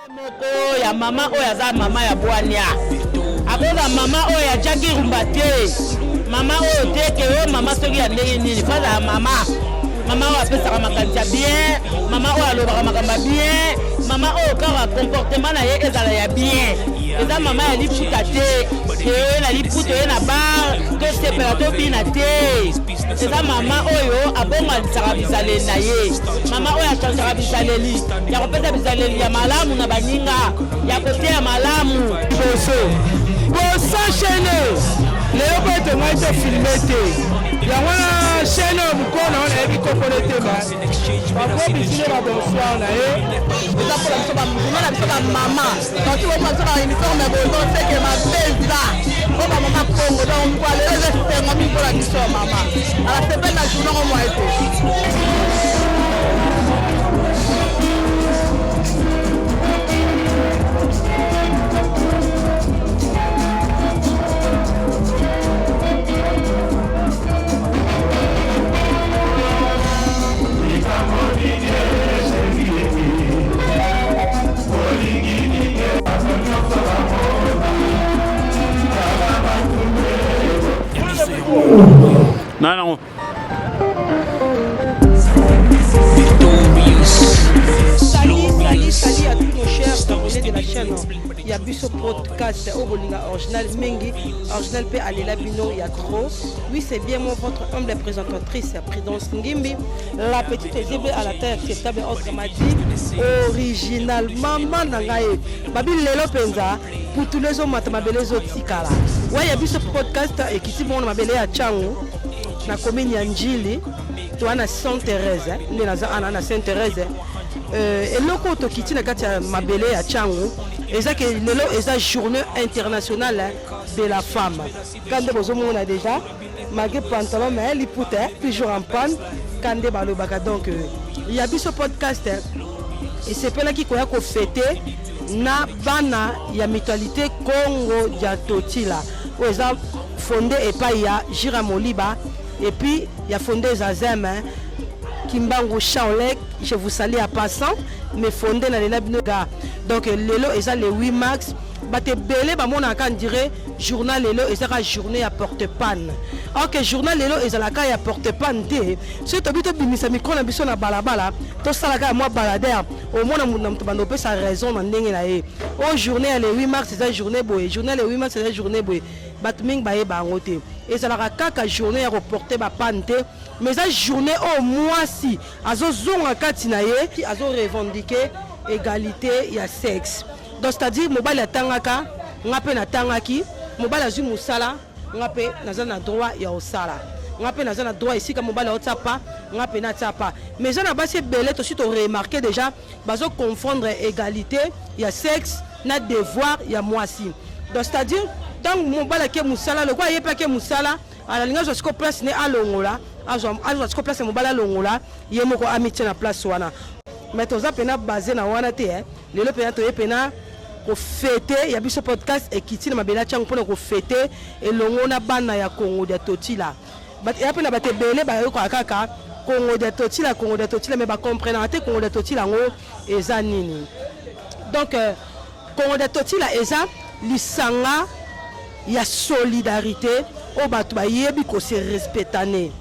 Moko ya mama oyo aza mama ya bwania, akoza mama oyo ya Jackie Rumba te, mama oyo te ke oyo mama soki ya ndenge nini, faut azala mama, mama oyo apesaka makanisi ya bien, mama oyo alobaka makambo ya bien, mama oyo kaka comportement na ye ezala ya bien. Eza mama ya liputa te ke oye na liputa, oye na bar tosepela tobina te. Eza mama oyo abongwanisaka bizaleli na ye, mama oyo achangeaka bizaleli, ya kopesa bizaleli ya malamu na baninga, ya koteya malamu. Liboso boso chaîne lelo po ete ngai to filme te, yango wana chaîne oyo mokolo wana nayebi kokolo te, ba bisino ba bonsoir na ye. Eza mpona biso bamama na biso bamama, donc bomona biso ba uniforme bozo seke mapeza mpo bamama Kongo. Donc mokwa lelo eza esengo mingi mpona biso ya mama, alasepeli na journée ngo mwa ete. Na nango. Salut, salut, salut à tous nos chers abonnés de la chaîne ya biso podcast oyo bolinga original mingi, original mpe alela bino ya trop. Oui, c'est bien moi, votre humble présentatrice Prudence Ngimbi, la petite zébrée à la taille acceptable, autrement dit original. Mama na ngai babi lelo mpenza putulu ezomata, mabele ezotikala. Wa ya biso podcast ekiti bongo na mabele ya Tshangu, na commune ya Njili, toa na Sainte Thérèse, nde naza ana na Sainte Thérèse. Eloko oyo tokiti na kati ya mabele ya Tshangu eza ke lelo eza journée internationale de la femme. Ka nde bozomona déjà, malgré pantalon mais liputa toujours en panne, ka nde balobaka. Donc ya biso podcast esepelaki koya kofêter na bana ya mutualité Congo dia Totila, oyo eza fondé epai ya Jira Moliba et puis ya fondé Zazem Kimbangu Shaolek. Je vous salue en passant, mais fondé na lela bino ga. Donc lelo eza le 8 mars. Bato ebele bamonaka ndire journal lelo ezaka journée ya porte panne. Ok, journal lelo ezalaka ya porte panne te. Soki tobi tobimisa micro na biso na balabala, tosalaka ya mwa baladere, omona moto na moto bando opesa raison na ndenge na ye. Oyo journée ya le 8 mars eza journée boye, journée ya le 8 mars eza journée boye. Bato mingi bayeba yango te. Ezalaka kaka journée ya koporter bapanne te, mais eza journée oyo mwasi azozonga kati na ye, azorevendiquer égalité ya sexe. Donc c'est-à-dire mobali atangaka, nga mpe natangaki, mobali azwi mosala, nga mpe naza na droit ya kosala, nga mpe naza na droit esika mobali aotia pa, nga mpe natia pa. Mais eza na basi ebele tosi toremarquer déjà, bazoconfondre égalité ya sexe na devoir ya mwasi. Donc c'est-à-dire ntango mobali ake mosala, lokola ye mpe ake mosala, alingi azwa siko place ne, alongola, azwa siko place ya mobali, alongola ye moko, amitie na place wana. Mais toza mpena base na wana te, eh. Lelo mpena toye mpena kofêter. Ya biso podcast ekiti na mabele atiango mpona kofêter elongo na bana ya Kongo dia Totila. Ya mpe na bato ebele bayokaka kaka Kongo dia Totila, Kongo dia Totila, mais bacomprenaka te Kongo dia Totila yango eza nini. Donc Kongo dia Totila eza lisanga ya solidarité oyo bato bayebi kose respectane.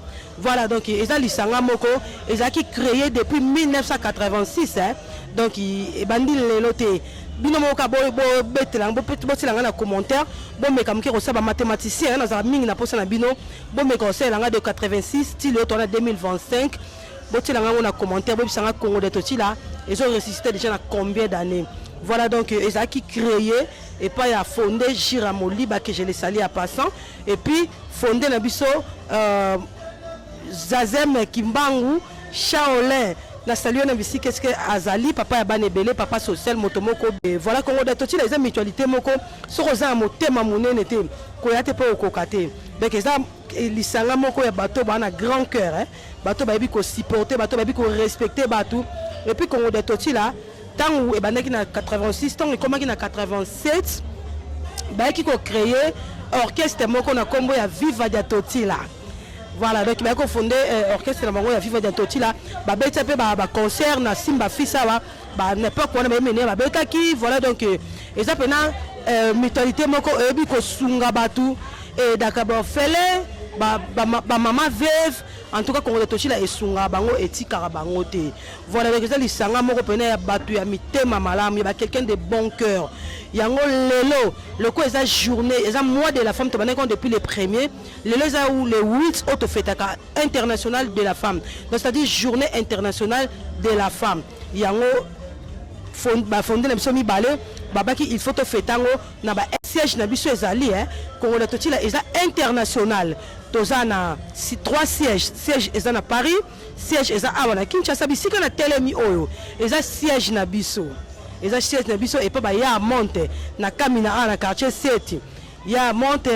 Voilà, donc eza lisanga moko ezalaki créé depuis 1986, hein. Donc ebandi lelo te. Bino moko ka bobetela, botiela ngai na commentaire, bomeka moke kosala bamathématicien. Nazala mingi na posa na bino, bomeka kosalela ngai de 86 ti lelo towana 2025. Botiela ngai yango na commentaire, boyebisa ngai Congo de Totila ezo ressuscité déjà na combien d'années. Voilà, donc ezalaki créé epai ya fondé Jira Moliba, que je le salue en passant, et puis fondé na biso Zazem Kimbangu Shaolin, na salue na bisika eske azali, papa ya bana ebele, papa social, moto moko. Voilà, Congo de Totila eza mutualité moko soki oza na motema monene te, koya te mpo okoka te. Donc eza lisanga moko ya bato baa na grand cœur, hein? Bato bayebi kosupporter bato, bayebi korespecter bato. Et puis Congo de Totila, ntango ebandaki na 86, ntango ekomaki na 87, bayaki kocréer orchestre moko na nkombo ya Viva dia Totila. Voilà, donc bayaki kofonde orchestre na bango ya Viva dia Totila. Babeti mpe baconcert na Simba Fils awa. Ba na époque wana bayemene babetaki. Voilà, donc eza mpena mutualité moko oyebi kosunga bato, edaka baorphelin, bamama veuve. En tout cas, Kongo Toshila esunga bango, etikaka bango te. Voilà, donc eza lisanga moko mpena ya bato ya mitema malamu, ya baquelqu'un de bon cœur. Yango lelo loko eza journée, eza mois de la femme, tobandaki depuis le premier. Lelo eza le 8 oyo tofetaka international de la femme, donc c'est-à-dire Journée internationale de la femme. Yango bafonde na biso mibale babaki il faut tofeta yango na basiège na biso. Ezali Kongo na Totila eza international. Toza na trois sièges: siège eza na Paris, siège eza awa na Kinshasa, bisika na telemi oyo eza siège na biso, eza siège na biso epa baya monte na Kamina, awa na quartier 7. Ya monte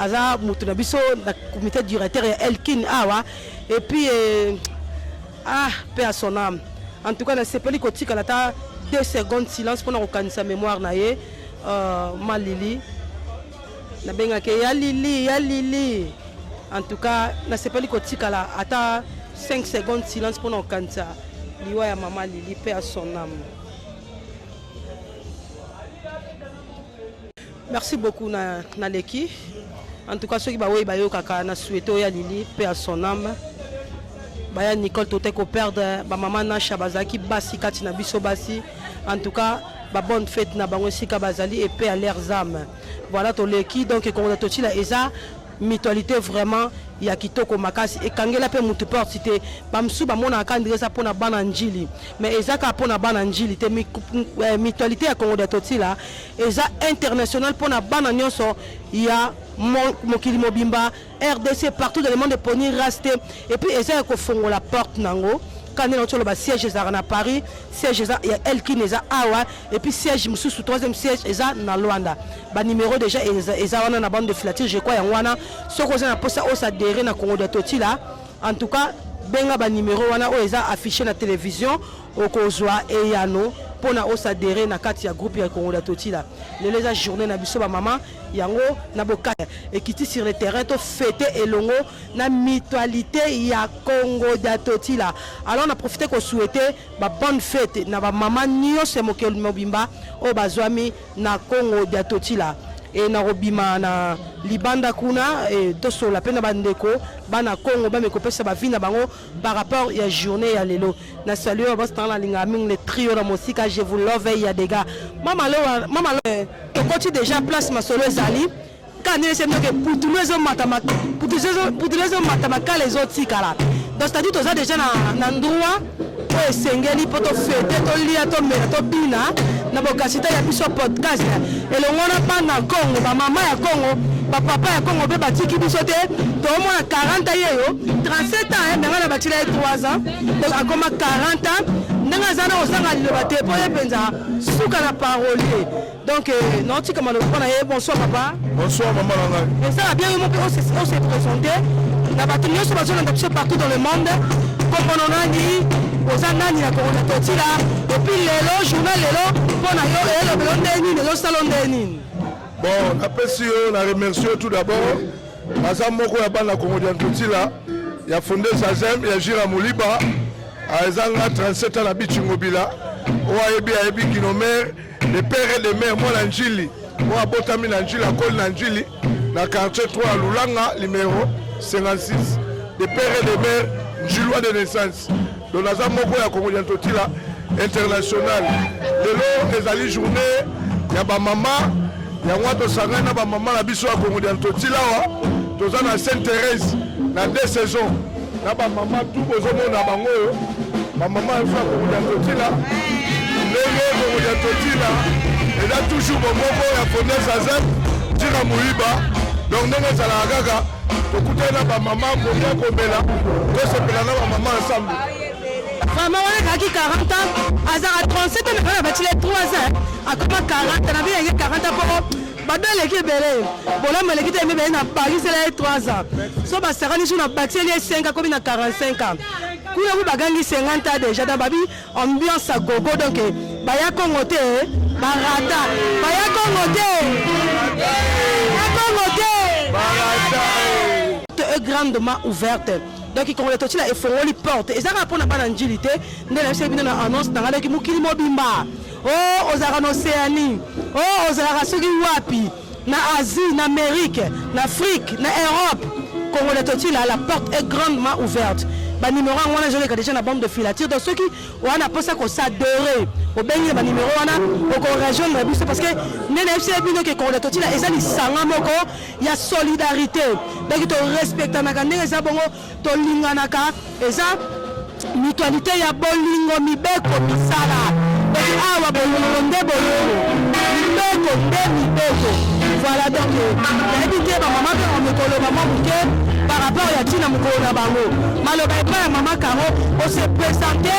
aza moto na biso na comité directeur ya Elkin awa. Et puis ah, paix à son âme. En tout cas, nasepeli kotikala ata 2 secondes silence mpona kokanisa mémoire na ye. Malili nabengaki ya Lili, ya Lili. En tout cas, nasepeli kotikala ata 5 secondes silence mpona kokanisa liwa ya mama Lili. Paix à son âme. Merci beaucoup na, na leki. En tout cas, soki bawei bayokaka na souhaite oyo ya Lili, paix à son âme. Baya Nicole, tote koperdre bamama Nasha, bazalaki basi kati na biso basi. En tout cas, babonne fête na bango esika bazali et paix à leurs âmes. Voilà, toleki. Donc Kongo Totila eza mutualité vraiment ya kitoko makasi, ekangela mpe mutu porte te. Bamosusu bamonaka ndenge eza mpona bana Njili, mais eza kaka mpona bana Njili te. Mutualité ya Kongo ya Totila eza international, mpona bana nyonso ya mokili mobimba, RDC, partout dans le monde, eponi race te. Et puis eza ya kofongola porte nango kaka nde nauti oloba: siège ezalaka na Paris, siège eza ya Elkin eza awa, et puis siège mosusu, troisième siège, eza na Lwanda. Banuméro déjà eza wana na bande de filature, je crois. Yango wana, soki oza na mposa oadhérer na Kongo ya Totila, en tout cas benga banuméro wana oyo eza affiché na télévision, okozwa eyano mpona oadhérer na kati ya groupe ya Kongo ya Totila. Lelo eza journée na biso bamama, yango na bokaya ekiti sur le terrain, tofete elongo na mutualité ya Kongo ya Totila. Alors na profite kosouhaiter babonne fête na bamama nyonso ya mokili mobimba oyo bazwami na Kongo ya Totila. E na kobima na libanda kuna e, tosola mpe na bandeko bana Kongo, bame kopesa bavi na bango par rapport ya journée ya lelo. Na salue oyo bositanga, nalingaka mingi le trio na mosika. Je vous love ya dega mama lo, mama lo. Tokoti déjà place, masolo ezali kaka ndenge ese noke putulu ezomata, putulu ezomata, makala ezotikala. Donc c'est-à-dire toza déjà na endroit oyo esengeli mpo tofete, tolia, tomela, tobina na bokasita ya biso podcast elongo na bana Kongo, bamama ya Kongo, bapapa ya Kongo mpe batiki biso te. Toomona 40 yeyo, 37 ans, me ngai na batila ye 3 ans, donc akoma 40 ans. Ndenge aza na kozanga liloba te mpo ye mpenza suka na parolier. Donc naotika maloba mpo na ye. Bonsoir papa. Bonsoir mama na ngai. Ezala bien yo moko ose présente na bato nyonso bazolanda biso partout dans le monde. Kombono nani, oza nani na Kongo na Totila, et puis lelo, journal lelo mpo na yo elobelo nde nini, ezosala nde nini? Bon, napesi yo na remercie yo tout d'abord. Naza moko ya bana Kongo dia Ntotila ya fonde Zazem ya Jira Moliba. Eza nga, 37 ans, na Bichi Ngobila. Oyo ayebi, ayebi Kinomer de père et de mère, mwana Njili oyo abotami na Njili, akoli na Njili, na quartier 3 ya Lulanga, numéro 56, de père et de mère njilois de naissance. Donc naza moko ya Kongo dia Ntotila international. Lelo ezali journée ya bamama, yango tosangani na bamama na biso ya Kongo dia Ntotila. Awa toza na Sainte Thérèse na deux saisons na bamama tu bozomona bango oyo, bamama ya biso ya Kongo dia Ntotila. Ndenge Kongo dia Ntotila eza toujours bomoko ya fonde Zazem Jira Moyiba, donc ndenge ezalaka kaka, tokutani na bamama kolia, komela, tosepela na bamama ensemble. Vraiment, wana ezalaki 40 ans, azalaka 37 ans, mais batile 3 ans, akoma 40. Na bino yange 40 ans mpo bado eleki ebele, bolamu eleki te mibele na bakisela ye 3 ans. So basakani so na bakiseli ye 5, akomi na 45 ans. Kuna ku bagangi 50 ans déjà. Donc babi ambiance ya gogo. Donc baya Kongo te barata, baya Kongo te, baya Kongo te est grandement ouverte. Donc Kongo dia Totila efongoli porte, eza kaka mpona bana Njili te. Nde nayebisaki bino na annonce na ngai, donc mokili mobimba, o oh, ozalaka na Océanie, o oh, ozalaka soki wapi, na Asie, na Amérique, na Afrique, na Europe, Kongo dia Totila, la porte est grandement ouverte. Banimero yango wana ezoleka déjà na bande de filature. Donc soki wana mposa kosadore, obengi na banimero wana, okorejoindre biso, parce que nde nayebisaki bino ke Kongo dia Totila eza lisanga moko ya solidarité. Donc torespectanaka ndenge eza bongo, tolinganaka, eza mutualité ya bolingo, mibeko, misala. Donc awa bolingo nde bolingo, mibeko nde mibeko. Voilà, donc nayebi te, bamama mpe bamekoloba mwa moke par rapport ya ntina mokolo na bango. Maloba epai ya mama Caro, ose présente,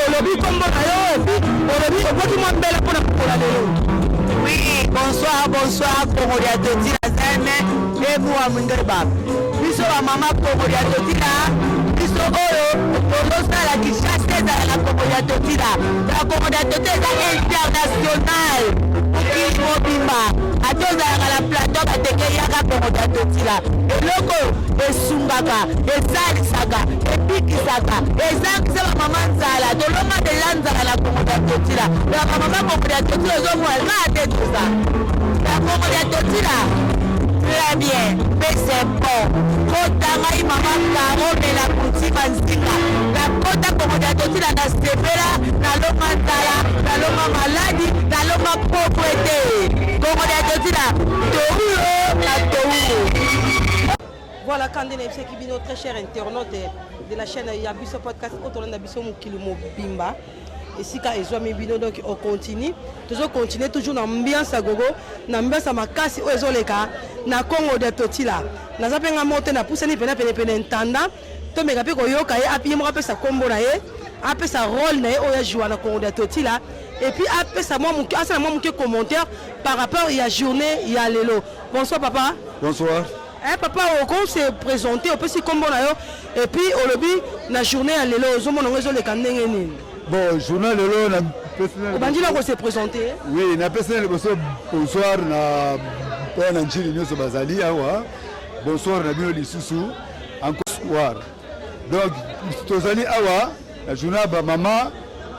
olobi nkombo na yo, et puis olobi okoki mwa mbela mpona mokolo ya lelo. Oui, bonsoir, bonsoir, Kongo dia Totila Zeme, Ebu wa Mwingeba. Biso ba mama Kongo dia Totila, biso oyo tozosala Kinshasa ezala na Kongo dia Totila. Na Kongo dia Totila eza international, mokili mobimba. Ata ozalaka na plateau bateke, yaka Kongo dia Totila. Eloko esungaka, esalisaka, ebikisaka, ezangisa bamama nzala. Tolonga deja nzala na Kongo dia Totila. Ya bamama Kongo dia Totila, ozomona kaka te, toza na Kongo dia Totila très bien mpe c'est bon. Kota ngai mama Caro Mela Kutima Nzinga, nakota Kongo dia Totila, nasepela, nalonga nzala, nalonga maladi, nalonga pauvreté. Kongo dia Totila, touyo na touyo. Voilà, quand nayebisaki bino, très cher internaute de la chaîne ya biso podcast oyo tolanda biso mokili mobimba esika ezwami bino, donc ocontinue, tozocontinue toujours na ambiance ya gogo, na ambiance ya makasi oyo ezoleka na Congo de Totila. Naza mpe nga moko te, napusani pena penepene ntanda, tomeka mpe koyoka ye, ye moko apesa nkombo na ye, apesa rôle na ye oyo ajoua na Congo de Totila, et puis apesa mwa moke, asala mwa moke commentaire par rapport ya journée ya lelo. Bonsoir papa. Bonsoir. Eh, papa, oko se présenter, opesi nkombo na yo, et puis olobi na journée ya lelo ozomona yango ezoleka ndenge nini? Bon, journée lelo napesi Obandi na kose présenter. Oui, napesi na liboso bonsoir na bana Njili nyonso bazali awa. Bonsoir na bino lisusu encore. Donc tozali awa na journée ya bamama,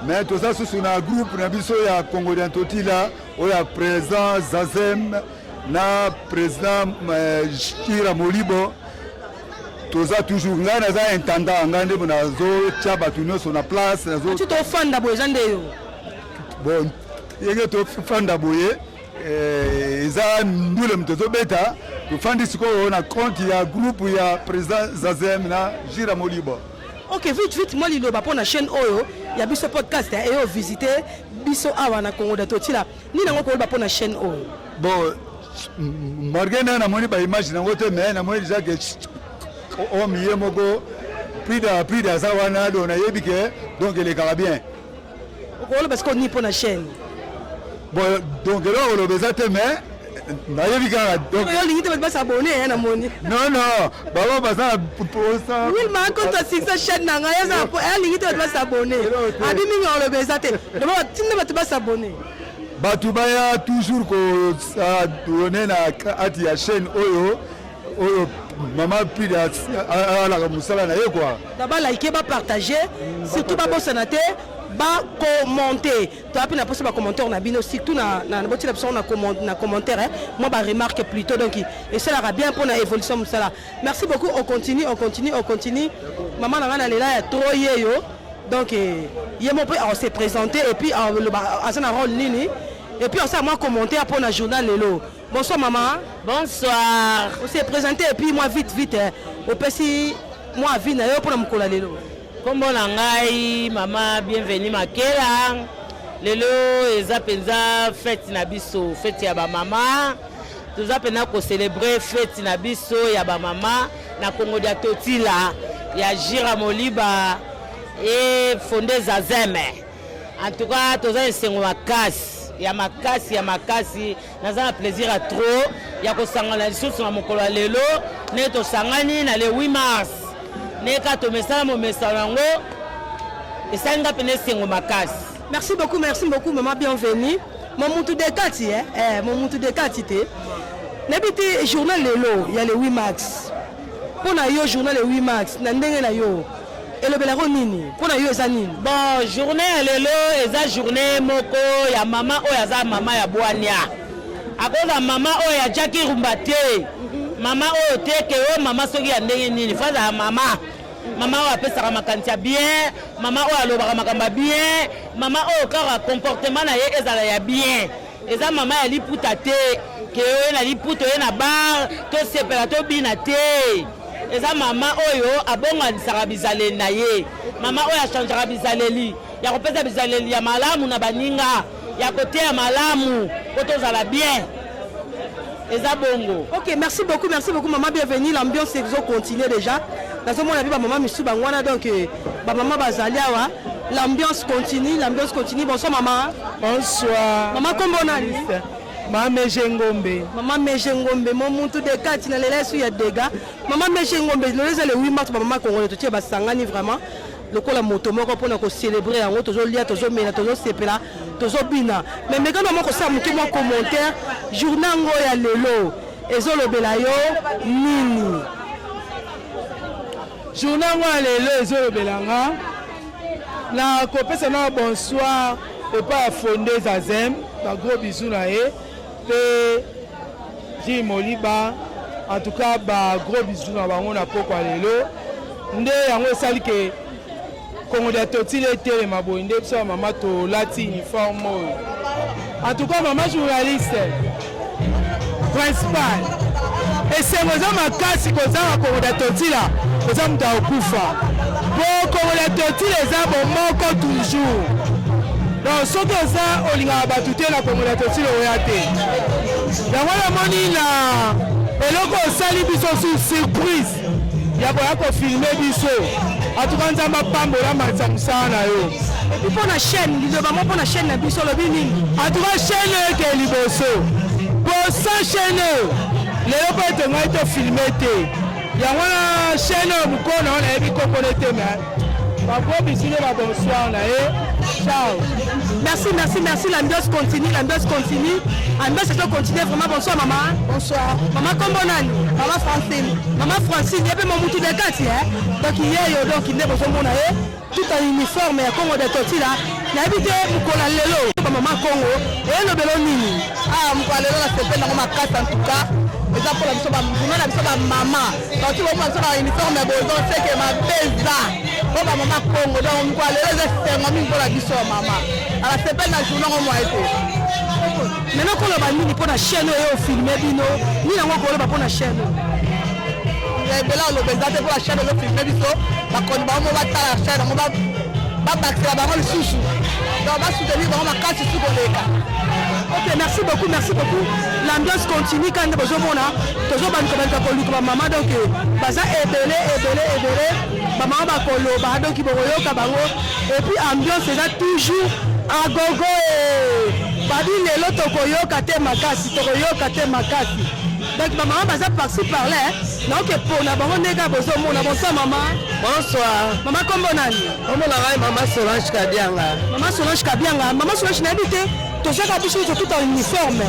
mais toza susu na groupe na biso ya Congo dia Ntotila oyo ya président Zazem na président Shira Molibo. Toza toujours, ngai naza intendant, ngai nde nazotya bato nyonso na place. Nazo Ti tofanda boye, eza nde yo? Bon, ndenge tofanda boye, eza ndule moto ezobeta. Tofandi sikoyo na compte ya groupe ya président Zazem na Jira Molibo. Ok, vite vite, mwa liloba mpo na chaîne oyo ya biso podcast eyo visite biso awa na Congo da Totila. Nini yango koloba mpo na chaîne oyo? Bon, malgré nde namoni baimage nango te, mais namoni déjà ke homme ye moko Prida, Prida aza wana, donc nayebi ke donc elekaka bien. Okoloba sikoyo nini mpo na chaîne? Bon, donc eloko koloba eza te, mais nayebi kaka donc Oyo olingi te bato basabone ya, namoni. Non, bango baza na posa. Wilma akota succès chaîne na ngai, alingi te bato basabone, abi mingi oloba eza te, donc batinda bato basabone. Bato baya toujours kosabone na kati ya chaîne oyo mama Prida alaka mosala na ye kua. Na balike, bapartage, surtout babosana te bakommente. Toya mpe na posa bacommentaire na bino, surtout na botiela biso na commentaire mwa baremarque plutôt, donc esalaka bien mpona évolution mosala. Merci beaucoup, on continue, on continue, on continue. Mama na ngai na lela ya trop ye yo, donc ye mo mpe se présenter et puis aza na rôle nini, et puis osala mwa commentaire mpona journal lelo. Bonsoir maman. Bonsoir. Ose présenter et puis moi vite vite opesi mwa avis na yo mpona mokolo ya lelo. Nkombo na ngai mama Bienvenu Makela. Lelo eza mpenza fête na biso, fête ya bamama. Toza mpenza kocélébrer fête na biso ya bamama na Kongo dia Totila ya Jira Moliba e fonde Zazeme. En tout cas toza esengo makasi ya makasi ya makasi. Naza na plaisir ya trop ya kosangana lisusu na mokolo ya lelo ndenge tosangani na le 8 mars, ndenge kaka tomesana momesano yango, esali nga mpena esengo makasi. Merci beaucoup, merci beaucoup maman Bienvenue. Mon mutu de kati, eh, mon mutu de kati te, nayebi te, journal lelo ya le 8 mars. Mpo na yo, journée le 8 mars, na ndenge na yo, elobelako nini? Mpo na yo eza nini? Bon, journée ya lelo eza journée moko ya mama oyo aza mama ya bwania. Akozala mama oyo atiaki rumba te, mama oyo te ke oyo mama soki ya ndenge nini. Faut azala mama, mama oyo apesaka makanisi ya bien, mama oyo alobaka makambo ya bien, mama oyo kaka comportement na ye ezala ya bien. Eza mama ya liputa te ke oye na liputa, oye na bar, tosepela, tobina te. Eza mama oyo abonganisaka bizaleli na ye, mama oyo achangeaka bizaleli, ya kopesa bizaleli ya malamu na baninga, ya koteya malamu po tozala bien. Eza bongo. Ok, merci beaucoup, merci beaucoup maman, bienvenue. L'ambiance ezo continuer déjà. Nazomona mpe bamama misusu bango wana, donc bamama bazali awa. L'ambiance continue, l'ambiance continue. Bonsoir maman. Bonsoir. Mama, kombo nani? Mama Meje Ngombe. Mama Meje Ngombe, mo mutu de kati na lela esu ya dega. Mama Meje Ngombe, lelo eza le 8 mars, bamama congolais totie basangani vraiment lokola moto moko mpona kocélébrer yango. Tozolia, tozomela, tozosepela, tozobina. Mais mekano moko kosala moke mwa commentaire, journée yango ya lelo ezolobela yo nini? Journée yango ya lelo ezolobela nga na kopesa na bonsoir epai ya Fonde Zazem, bagros bisous na ye, mpe Jim Moliba. En tout cas, bagros bisous na bango na pokwa lelo. Nde yango esali ke Kongo dia Totile etelema boye, nde biso ya mama tolati uniforme oyo. En tout cas, mama journaliste principal, esengo eza makasi kozanga Kongo dia Totila. Oza moto akokufa, po Kongo dia Totila eza bomoko toujours. Donc soki oza olingaka bato te na Kongo dia Totila, oya te. Yango namoni na eloko osali biso su surprise ya koya kofilmer biso. Atuka, Nzambe apambola, matisa mosala na yo. Et puis mpo na chaîne, liloba mo mpo na chaîne na biso, olobi nini? Atuka, chaîne eke liboso, po sans chaîne oyo lelo mpo ete ngai tofilmer te. Yango wana chaîne oyo mokolo na yo nayebi kokona te, mais bagros bisous nde babonsoir na ye. Ciao. Merci, merci, merci. L'ambiance continue, l'ambiance continue, ambiance ezo continue vraiment. Bonsoir maman. Bonsoir. Mama, kombo nani? Mama Francine. Mama Francine, ye mpe momutu de kati, donc ye yo, donc nde bozomona ye tout en uniforme ya Congo de Totila. Nayebi te, mokolo ya lelo bamama Congo eyelobelo nini? Ah, mokolo ya lelo nasepeli nango makasi. En tout cas, eza mpona biso, journée na biso bamama. Bauti bomona biso na uniforme ya bozo seke mabe eza mpo bamama Congo. Donc mokolo ya lelo eza esengo mingi mpona biso ya mama. Nasepeli na journée yango mwaye te. Maintenant, koloba nini mpo na chaîne oyo ofilmer bino? Nini yango koloba mpo na chaîne oyo? Ebele oloba eza te. Mpo na chaîne ezofilmer biso, bakonzi bango mo batala chaîne yango, babakisela bango lisusu, donc basoutenir bango makasi su koleka. Ok, merci beaucoup, merci beaucoup. L'ambiance continue. Quand bozomona tozobaluka baluka koluka bamama, donc baza ebele, ebele, ebele. Bamama bakoloba, donc bokoyoka bango. Et puis ambiance eza toujours agogo. Babi lelo tokoyoka te makasi, tokoyoka te makasi. Donc bamama baza par-ci par-là, naoke mpona bango ndenge bozomona. Bonsoir mama. Bonsoir. Mama, kombo nani? Kombo na ngai Mama Solange Kabianga. Mama Solange Kabianga. Mama Solange, nayebi te, tozwaka biso nyonso tout en uniforme,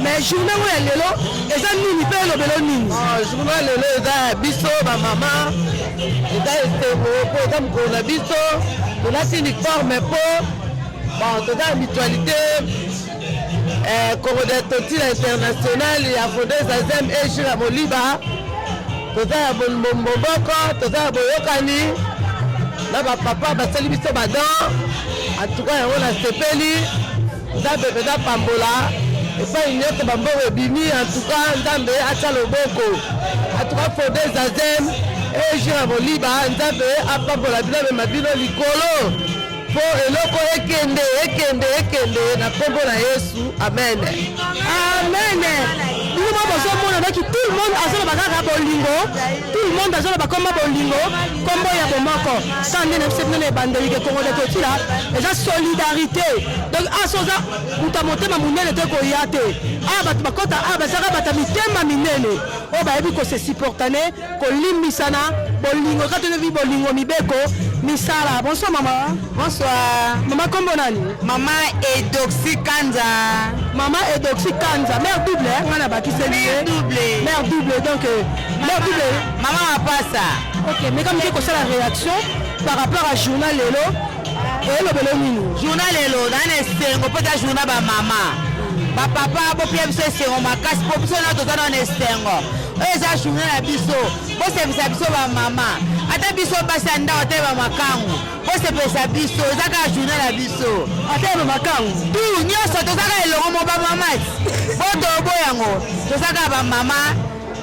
mais journée oyo ya lelo eza nini mpe elobelo nini? Journée lelo eza ya biso bamama, eza esengo mpo eza mokolo na biso. Tolati uniforme mpo bon, toza ya mutualité Congo de Totila International ya Fonde Zazem Ejira Moliba. Toza ya bomboko, toza ya boyokani na bapapa basali biso badon. Antuka, yango nasepeli. Nzambe mpenza pambola epai nyonso bambongo ebimi. Antuka, Nzambe atya loboko. Antuka, Fonde Zazem Ejira Moliba, Nzambe apambola bino, amema bino likolo mpo eloko ekende, ekende, ekende na nkombo na Yesu. Amen. Amen. Bino mwa bozomona, donc tout le monde azoloba kaka bolingo, tout le monde azoloba kombo bolingo, kombo ya bomoko. Ka nde na biso bino na ebandeli ke Kongo de Totila eza solidarité. Donc aso oza moto ya motema monene te, koya te. Awa bato bakɔta awa bazalaka bato ya mitema minene oyo bayebi kose supportane, kolimbisana, bolingo kaka toyebi bolingo mibeko. Misala. Bonsoir maman. Bonsoir. Maman kombo nani? Maman Edoxie Kanza. Maman Edoxie Kanza, mère double hein, nga na bakiseli Mère double. Mère double donc euh, mère double. Maman Mapasa. OK, mais comme que kosala réaction par rapport à journal lelo elobelo nini? Journal lelo na na esengo mpo eza journal ba mama. Ba papa bopia biso esengo makasi mpo biso na toza na esengo. Oyo eza journal na biso. Bosepelisa biso ba mama. Ata biso basi ya ndako ata ba makangu. Bosepelisa biso eza kaka journal na biso. Ata ba makangu. Tu nyonso toza kaka elongo mo ba mama. Boto boyango toza kaka ba mama.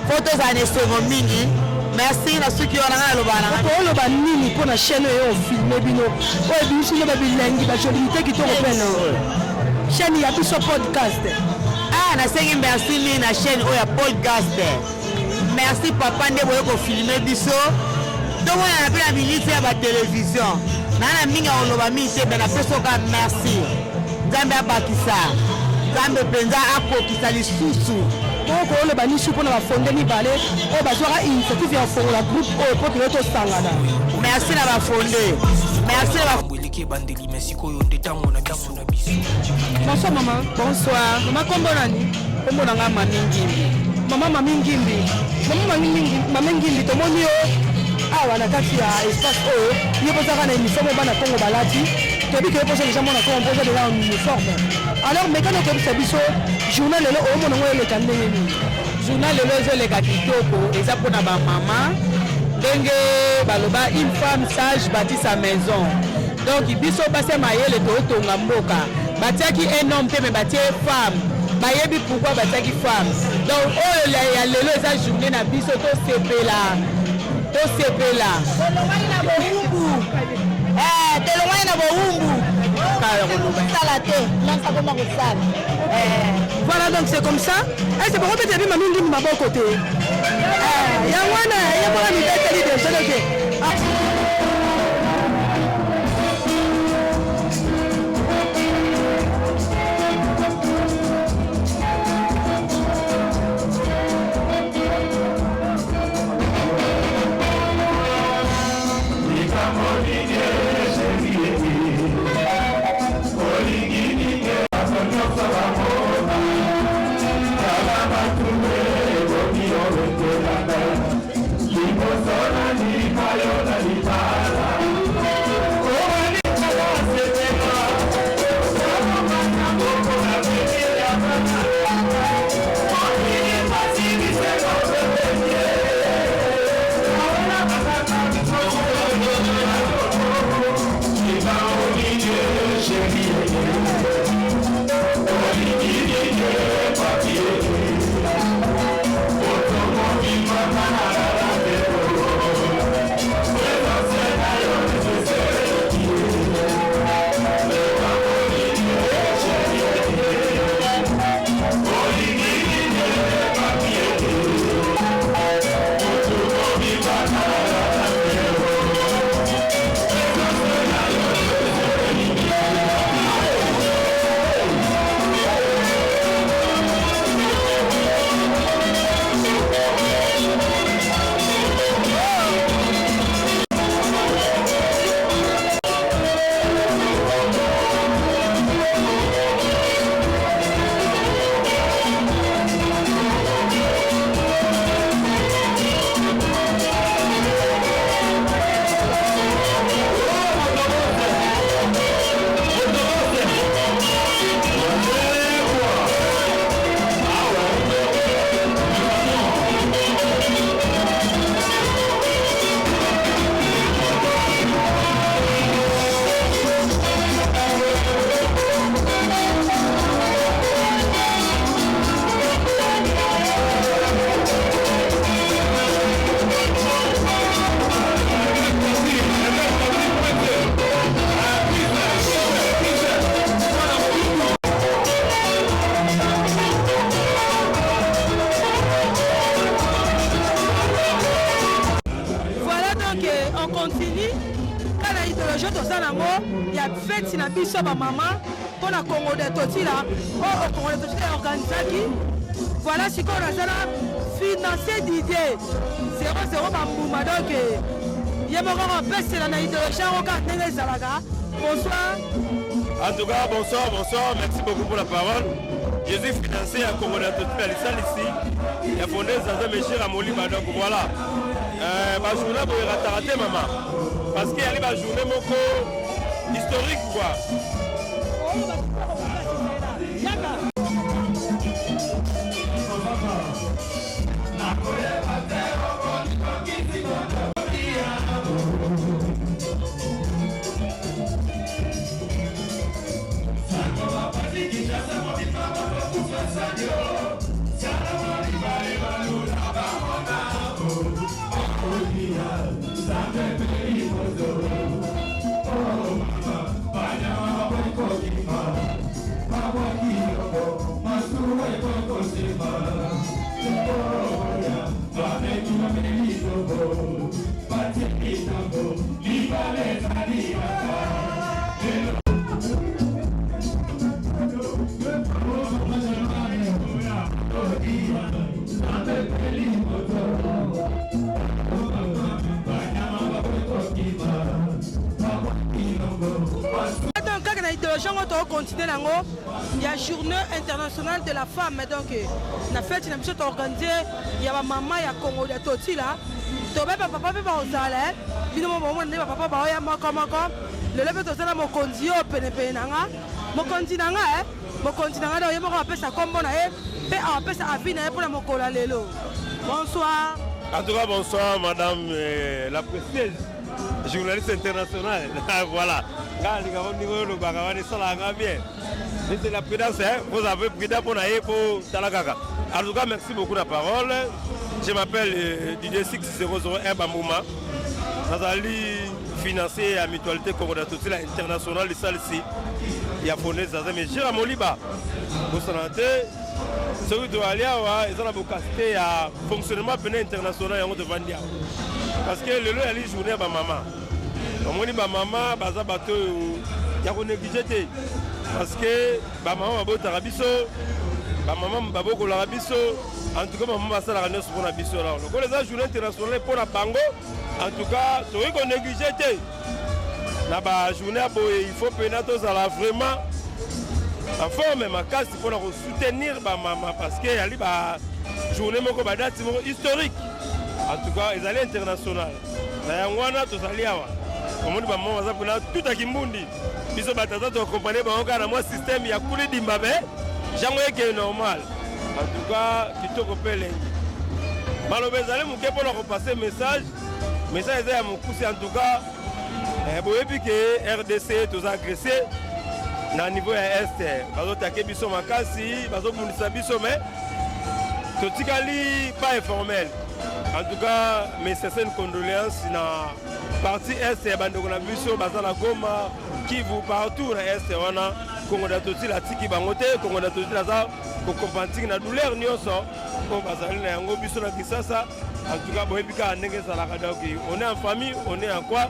Fo tozala na esengo mingi. Merci na suki wana ngai naloba na ngai. Oloba nini mpo na chaîne oyo ofilme bino oyo ebimisi bino babilengi bajolite kitoko mpe na chaîne ya biso podcast. Ah, nasengi merci mingi na chaîne oyo ya podcast. Merci papa nde boye kofilme biso tomonana mpe na minute ya batelevizio naa na mingi ya koloba mingi te me napesi oka merci nzambe abakisa nzambe mpenza akokisa lisusu Bongo oloba nini mpo na bafonde mibale oyo bazwaka initiative ya kofongola groupe oyo mpo toye tosangana? Merci na bafonde, merci na ba eleki ebandeli me sikoyo nde ntango na biso na biso. Bonsoir maman. Bonsoir. Maman kombo nani? Kombo na nga Mami Ngimbi. Maman Mami Ngimbi. Maman Mami Ngimbi, Mami Ngimbi tomoni yo awa na kati ya espace oyo yo bozaka na uniforme bana Kongo balati. Toyebi ke yo poza deja mwana Kongo poza deja en uniforme. Alors mekana koyebisa biso journal lelo omona ngo eleka ndenge nini? Journal lelo ezoleka kitoko, eza mpona bamama ndenge baloba une femme sage bâtit sa maison. Donc biso basi ya mayele totonga mboka. Batiaki un homme te mais batie femme. Bayebi pourquoi batiaki femme. Donc oyo ya lelo eza journée na biso tosepela. Tosepela. Tolongwani na bowumbu. Eh, tolongwani na bowumbu. Kosala te, nasa koma kosala. Eh. Voilà donc c'est comme ça. Eh c'est pourquoi peut-être mami ngimbi maboko te. Eh, yango wana ye moko mibeteli déjà donc. Ah. Feti na biso ba mama mpo na Congo de Totila oyo Congo de Totila organisaki. Voilà sikoyo naza na financier Didier 00 bambuma donc. Ye moko akopesela na idéologie yango kaka ndenge ezalaka. Bonsoir. En tout cas, bonsoir, bonsoir. Merci beaucoup pour la parole. Je suis financé à Congo à ici. Il a fondé Zaza Mechir à Moliba. Donc voilà. Euh, ma journée, pour rater, maman. Parce qu'il y a une journée moko historique, quoi. Donc kaka na idéologie yango tokocontinue nango ya journée internationale de la femme. Donc na fete na biso toorganize ya bamama ya Congo ya Totila, tobe bapapa mpe bakozala eh. Bino mo bomona nde bapapa baoya moko moko. Lelo mpe toza na mokonzi oyo penepene na nga, mokonzi na nga eh. Mokonzi na nga, donc ye moko apesa nkombo na ye mpe apesa avis na ye mpona mokolo ya lelo. Bonsoir. En tout cas, bonsoir, madame la précieuse journaliste internationale. Voilà. Bien. C'est la prudence, hein? Vous avez prudent pour naer pour Talakaka. En tout cas, merci beaucoup de la parole. Je m'appelle Didier 6001 Bambouma. Nazali financier à Mutualité Congo la internationale ici. Il y a fondé Zaza mais Gérard Moliba. Vous soki toali awa eza na bokasi te ya fonctionnement pene international yango tovandi awa, parce que lelo yali journée ya bamama. Omoni, bamama baza bato oyo ya konégliger te, parce que bamama babotaka biso, bamama babokolaka biso. En tout cas, bamama basalaka nyonso mpona biso. Alors lokola eza journée internationale mpona bango, en tout cas tokoki konégliger te. Na bajournée ya boye, il faut mpena tozala vraiment en forme makasi mpona kosoutenir bamama, parce que yali bajournée moko, badate moko historique. En tout cas, ezali international. Na yango wana tozali awa. Omoni, bamama baza mpena tutaki mbundi. Biso bato aza toaccompagne bango kaka na mwa système ya kuli dimba be jango eke normal. En tout cas, kitoko mpe elengi. Maloba ezali moke mpona kopasser message. Message eza ya mokusi. En tout cas, boyebi ke RDC toza agressé na niveau ya Est. Bazotake biso makasi, bazobundisa biso, mais totikali pas informel. En tout cas, mes sincères condoléances na partie Est ya bandeko na biso baza na Goma, Kivu, partout na Est wana. Kongo na Totila atiki bango te. Kongo na Totila aza kocompatir na douleur nyonso oyo bazali na yango. Biso na Kisasa, en tout cas, boyebi kaka ndenge ezalaka. Donc on est en famille, on est en quoi,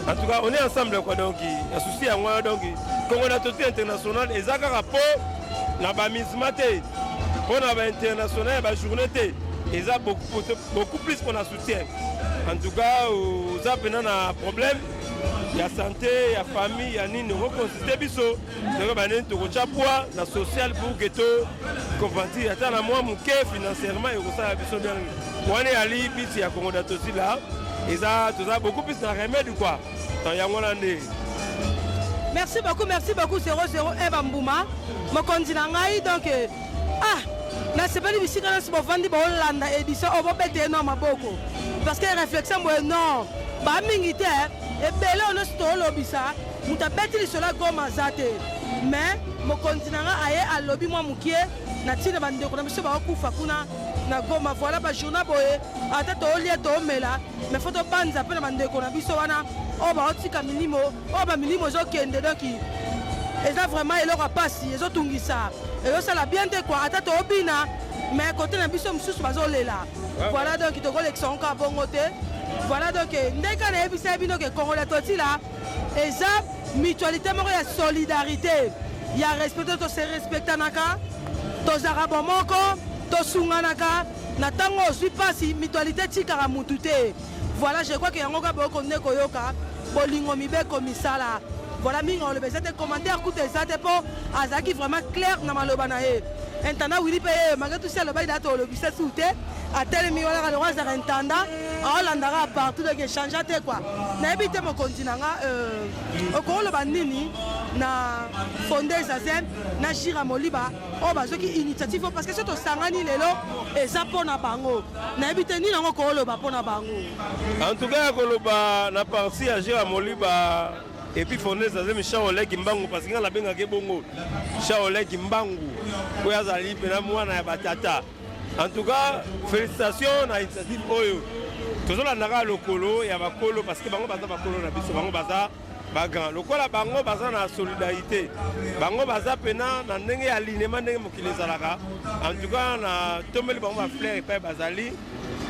en tout cas on est ensemble, quoi. Donc ya souci yango wana. Donc Kongo na Totila international eza kaka mpo na bamisma te, mpo na bainternational ya bajournée te. Eza beaucoup, beaucoup plus mpona soutien. En tout cas, oza mpena na problème ya santé, ya famille, ya nini, okoconsulte biso. Soki banini, tokotya poids na social pour que to compatir ata na mwa moke financièrement, ekosala biso bien. Wana eyali bisi ya Kongo na Tosila. Eza toza beaucoup plus na remède, quoi. Donc yango wana nde. Merci beaucoup, merci beaucoup. 001 Bambuma, mokonzi na ngai. Donc ah, nasepeli bisika nyonso bovandi boolanda édition oyo. Bobete ye no maboko, parce que réflexion boye non bamingi te. Ebele oyo nyonso toolobisa, moto abeti lisolo ya Goma aza te, mais mokonzi na nga aye alobi mwa mokie na ntina bandeko na biso baokufa kuna na Goma. Voilà, bajournée boye, ata toolia toomela, mais faut tobanza mpe na bandeko na biso wana oyo baotika milimo, oyo bamilimo ezokende. Donc eza vraiment eloko ya pasi, ezotungisa, ezosala bien te, quoi. Ata toobina, mais kote na biso mosusu bazolela. Voilà, donc tokolekisa ngo kaka bongo te. Voilà, donc ndenge kaka nayebisa bino ke Kongo ya Totila eza mutualité moko ya solidarité, ya respect. Tose respectanaka, tozalaka bomoko, tosunganaka na ntango ozwi mpasi. Mutualité etikaka mutu te. Voilà, je crois que yango kaka boyoko nde koyoka bolingo mibeko misala. Voilà, mingi oloba eza te, commentaire kutu eza te mpo azalaki vraiment clair na maloba na ye. Intendant Willy mpe ye malgré tout si alobaki data olobisa su te, atelemi wana kaka lokola azalaka intendant, aolandaka partout donc echangea te quoi. Nayebi te mokonzi na nga euh, okoloba nini na Fonde Zazem na Jira Moliba oyo bazwaki initiative oyo parce que soki tosangani lelo eza mpo na bango. Nayebi te nini yango okoloba mpo na bango. En tout cas ya koloba na partie ya Jira Moliba et puis Fonde Zazem Charles Kimbangu parce que nga nabengaka ye bongo Charles Kimbangu oyo azali mpena mwana ya batata. En tout cas félicitations na initiative oyo tozolanda kaka lokolo ya bakolo parce que bango baza bakolo na biso, bango baza ba grand lokola bango baza na solidarité, bango baza pena na ndenge ya alignement ndenge mokili ezalaka. En tout cas na tombeli bango ba fleur epai bazali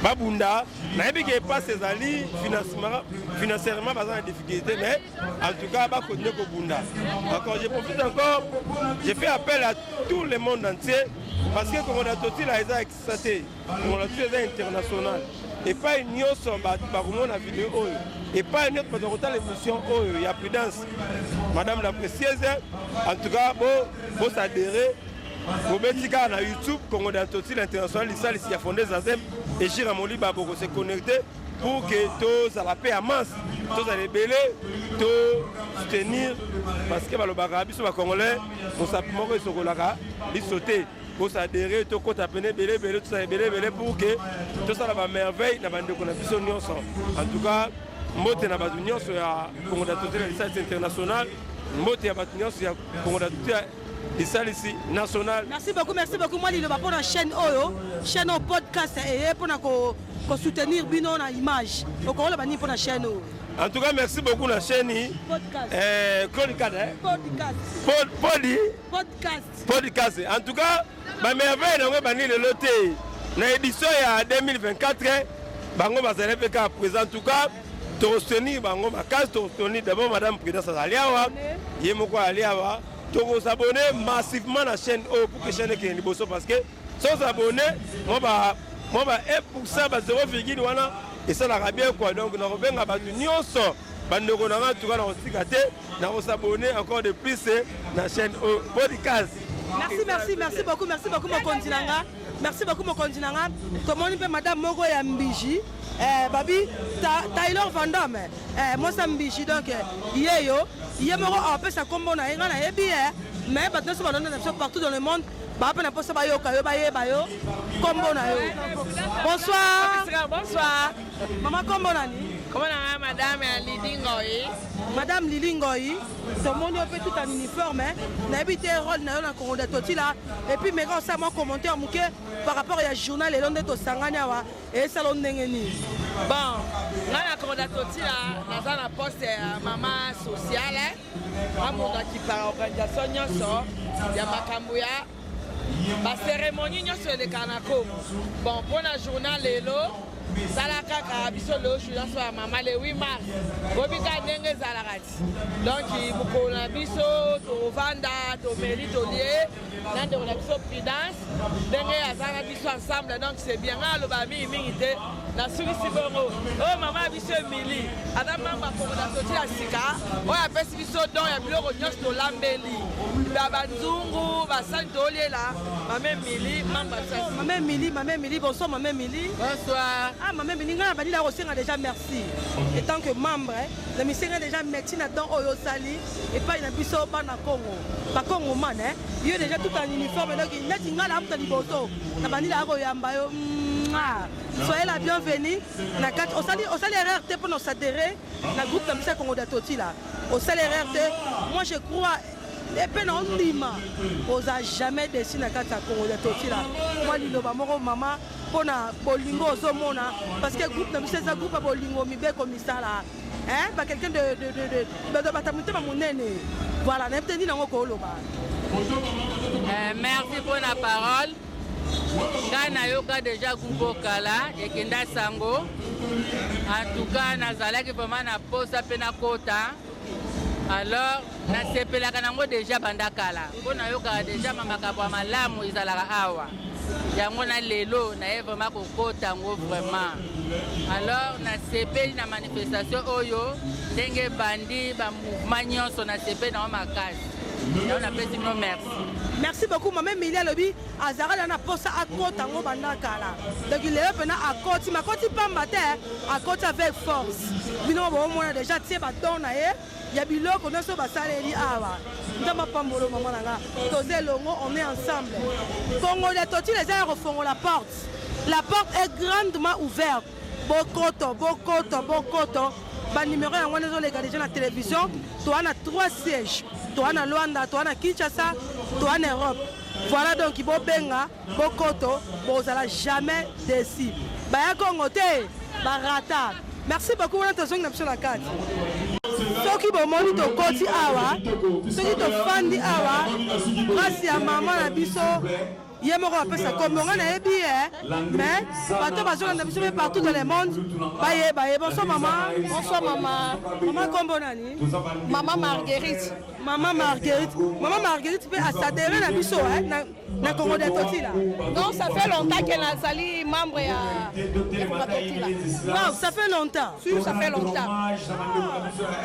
babunda, nayebi ke epasi ezali financièrement baza na difficulté, mais en tout cas bakontinue kobunda. Encore je profite encore, je fais appel à tout le monde entier parce que Kongo na Totila eza exista te, Kongo na Totila eza international. Epai nyonso bato bakomona video oyo, epai nyonso bato bakotala émission oyo ya Prudence, Madame la Précieuse, en tout cas bo s'adhérer, bobeti kaka na YouTube Kongo na Totila international lisalisi ya Fonde Zazem et Jira Moliba, boko se connecter pour que tozala pe ya masse, tozala ebele, to soutenir parce que balobaka biso ba Congolais mosapi moko esokolaka biso te. Bosadere, tokota pene ebele ebele, tosala ebele ebele pour que tosala ba merveille na bandeko na biso nyonso. En tout cas mbote na bato nyonso ya Kongo na Totila lisalisi international, mbote ya bato nyonso ya Kongo na Totila lisalisi national. Merci beaucoup, merci beaucoup. Moi liloba mpona chaîne oyo, chaîne oyo podcast eye mpona ko soutenir bino na image. Okoloba nini mpona chaîne oyo? En tout cas merci beaucoup na chaîne podcast. Podcast, hein? Podcast. Podi? Podcast. Podcast. En tout cas, ba merveille nango ebandi lelo te. Na édition ya 2024, bango bazali mpe kaka présent. En tout cas, tokosoutenir bango makasi, tokosoutenir d'abord Madame Prudence azali awa, ye moko azali awa. Tokosabonner massivement na chaîne oyo pour que chaîne ekende liboso parce que sans abonner, moi ba, moi ba 1% ba zéro virgule wana esalaka bien quoi. Donc nakobenga bato nyonso bandeko na nga, en tout cas nakotika te, nakosabonner encore de plus na chaîne oyo podcast. Merci, merci, merci beaucoup, merci beaucoup mokonzi na nga. Merci beaucoup mokonzi na nga. Tomoni mpe madame moko ya Mbiji, babi Taylor Van Damme, mwasi ya Mbiji, donc yeyo ye moko apesa kombo na ye, nga nayebi ye, mais bato nyonso balonda na biso partout dans le monde ba pe na posa bayoka yo, bayeba yo kombo na yo. Bonsoir. Bonsoir. Mama, kombo nani? Kombo na nga Madame Lili Ngoyi. Madame Lili Ngoyi, tomoni yo mpe tout en uniforme, hein. Nayebi te rôle na yo na Kongo dia Totila, et puis meka osala mwa commentaire moke par rapport ya journal lelo nde tosangani awa, esala ndenge nini? Bon, nga na Kongo dia Totila naza na poste ya mama sociale, amonaki par organisation nyonso ya makambo ya ba cérémonie nyonso elekaka na Congo. Bon, mpona journal lelo tala kaka biso lelo journal so ya mama le 8 mars, boyebi kaka ndenge ezalaka ti. Donc mokolo na biso tovanda, tomeli, tolie na ndeko na biso Prudence ndenge aza na biso ensemble, donc c'est bien. Nga aloba mingi mingi te, nasukisi bongo. Oyo mama ya biso Emilie aza membre ya Kongo na Totila ya sika, oyo apesi biso don ya biloko nyonso tolambeli, ba banzungu basani toliela. Mama Emilie, membre ya biso ya sika. Mama Emilie, Mama Emilie, bonsoir Mama Emilie. Bonsoir. Ah Mama Emilie, nga na bandi na kosenga déjà merci. En tant que membre, na misenga déjà merci na don oyo osali epai na biso bana Congo. Ba Congo man, hein. Yo déjà tout en uniforme, donc neti nga na muta liboso. Na bandi na koyamba yo. Mouah. Soyez la bienvenue na kati. Osali, osali erreur te pour nous adhérer na groupe na biso ya Kongo dia Totila. Osali erreur te. Moi je crois et pe na ondima oza jamais déçu na kati ya Kongo dia Totila. Moi liloba moko mama pona bolingo ozomona parce que groupe na biso eza groupe ya bolingo mibeko misala. Hein, ba quelqu'un de, de, de, de, de, de, bata motema monene. Voilà, na yebi te nini yango koloba. Merci pour la parole. Nga nayoka déjà groupe Okala ekenda sango. En tout cas, nazalaki vraiment na posa pe nakota. Alors nasepelaka nango deja banda kala mpo nayokaka deja makambo ya malamu ezalaka awa. Yango na lelo naye vraiment kokota yango vraiment. Alors nasepeli na manifestation oyo ndenge ebandi ba mouvement nyonso, nasepeli nango makasi. Yango napesi bino merci. Merci beaucoup mama Emilie. Alobi azalaka na posa akota yango banda kala, donc lelo mpena akoti makoti pamba te, akoti avec force. Bino bomona déjà tie badon na ye ya biloko nyonso basaleli awa. Nzambe apambolo mama na nga, toza elongo, on est ensemble. Kongo dia Totila eza ya kofongola porte, la porte est grandement ouverte. Bokoto, bokoto, bokoto. Banimero yango wana ezoleka deja na télévision. Toa na 3 sièges, toa na Luanda, toa na Kinshasa, toa na Europe. Voilà, donc bobenga, bokoto, bozala jamais déçu. Baya Kongo te barata. Merci beaucoup. Wana tozongi na biso na kati. Soki bomoni tokoti awa, soki tofandi awa, grâce ya mama na biso ye moko apesa kombo, nga nayebi ye, mais bato bazolanda biso mpe partout dans le monde bayeba ye. Bonsoir mama. Bonsoir mama. Mama, kombo nani? Mama Marguerite. Mama Marguerite, mama Marguerite mpe asadere na biso na Kongo dia Totila. Non, ça fait longtemps que nazali membre ya Kongo Totila. Wow, ça fait longtemps. Si, ça fait longtemps.